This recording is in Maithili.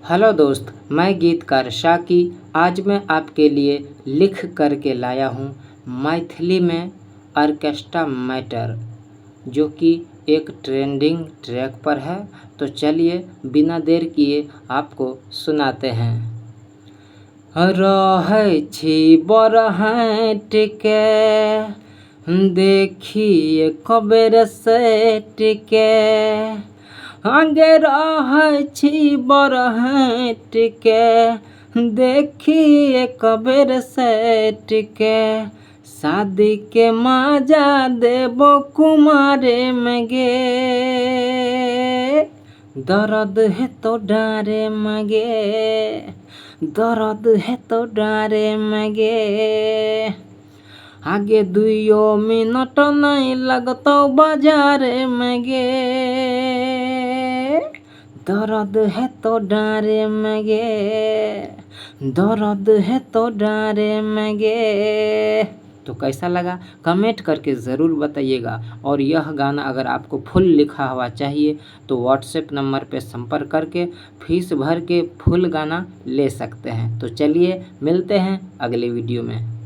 हेलो दोस्त, मैं गीतकार शाकी। आज मैं आपके लिए लिख करके लाया हूँ मैथिली में ऑर्केस्ट्रा मैटर, जो कि एक ट्रेंडिंग ट्रैक पर है। तो चलिए बिना देर किए आपको सुनाते हैं। रहै छी बरहट के, देखिए कबेर सेट के। आगे रहै छी बरहट के, देखिए कबेर सेट के। शादी के मजा देबो कुमारे में गे, दर्द है तो डारे में गे, दर्द है तो डारे में गे। आगे दुइयो मिनट नहीं लगतो बाजारे में गे, दर्द है तो डारे में गे, दर्द है तो डारे में गे। तो कैसा लगा कमेंट करके ज़रूर बताइएगा। और यह गाना अगर आपको फुल लिखा हुआ चाहिए तो व्हाट्सएप नंबर पे संपर्क करके फीस भर के फुल गाना ले सकते हैं। तो चलिए मिलते हैं अगले वीडियो में।